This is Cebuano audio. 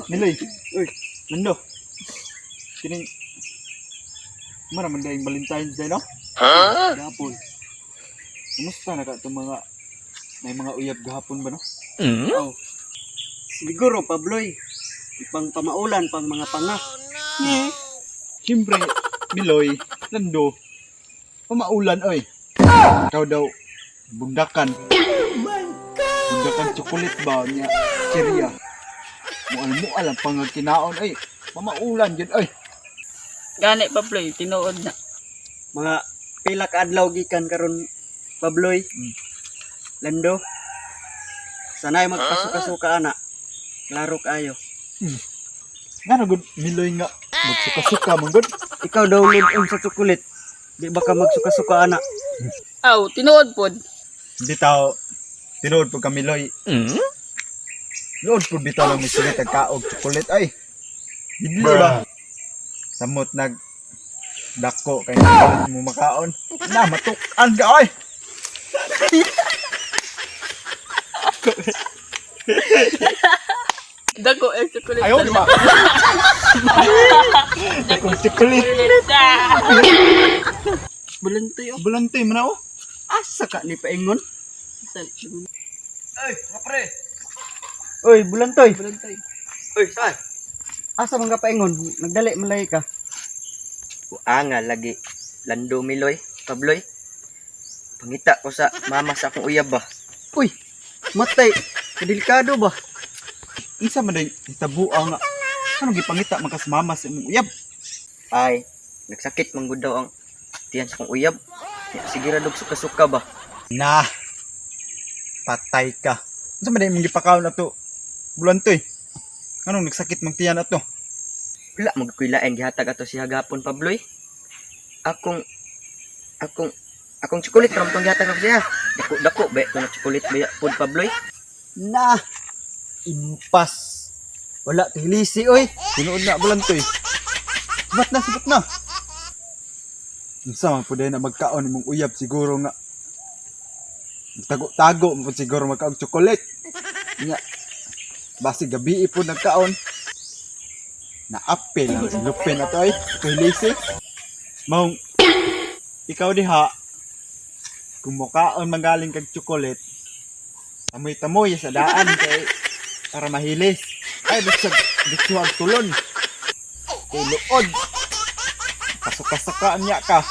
Niloy. Uy, Nando. Kining Mara man dayong Valentine's Day, no? Gapon. Kumusta na ka itong mga may mga uyab gahapon ba, no? Oh. Siguro, Pabloy. Ipang pamaulan pang mga panga. Siyempre, Miloy, Nando, pamaulan, oy. Ikaw daw, bundakan. Bundakan chocolate ba niya? Cheria. Mual-mual ang pangagkinaon, oy. Pamaulan yun, oy. Gani, Pabloy, tinuod na. Mga pila ka adlaw gikan karon, Pabloy. Lando. Sanay magpasuka-suka ana. Klaro kaayo. Nga na gud, Miloy nga, magsuka-suka man gud. Ikaw daw lud sa chocolate. Di ba ka magsuka-suka ana? Aw, tinuod pod. Bitaw, tinuod po ka, Miloy. Lood po bitaw lang misulit ang kaog chocolate, ay. Bidlo ba? Samot nag dako kay chocolate mo makaon. Na matukan ka oy. Dako eh, chocolate. Ayaw di ba? Dakong chocolate. Bulantoy oh. Bulante man ako. Asa ka ni paingon? Ay, kapre. Oy, bulantoy. Bulantoy. Oy, saan? Asa man ka paingon? Nagdali man lagi ka. Anga lagi. Lando Miloy, Pabloy. Pangita ko sa mama sa akong uyab ba. Uy, matay. Kadelikado ba? Unsa man day hitabuang nga. Anong gipangita man kas mama sa imong uyab? Ay, nagsakit man gud daw ang tiyan sa akong uyab. Ya, sige ra dog suka-suka ba. Na. Patay ka. Unsa man day imong gipakaon ato? Bulantoy. Anong nagsakit mang tiyan ato? Wala man gud ko'y lain gihatag ato siya gapon, Pabloy. Akong akong akong chocolate ram tong gihatag ako siya. Dako dako ba tong chocolate ba pud, Pabloy. Na. Impas. Wala tilisi oy. Tinuod na bulantoy. Sibat na, sibat na. Unsa man pud na magkaon imong uyab siguro nga. Tago-tago man pud siguro magkaon chocolate. Nya. Basi gabi pud nagkaon. Naapil ang silupin ato ay. Tuhilisi. Maong ikaw diha kung mukaon magaling kag chocolate, tamoy-tamoy sa daan kay para mahilis. Ay, bisag gusto ang tulon. Kay luod. Kasuka-suka niya ka.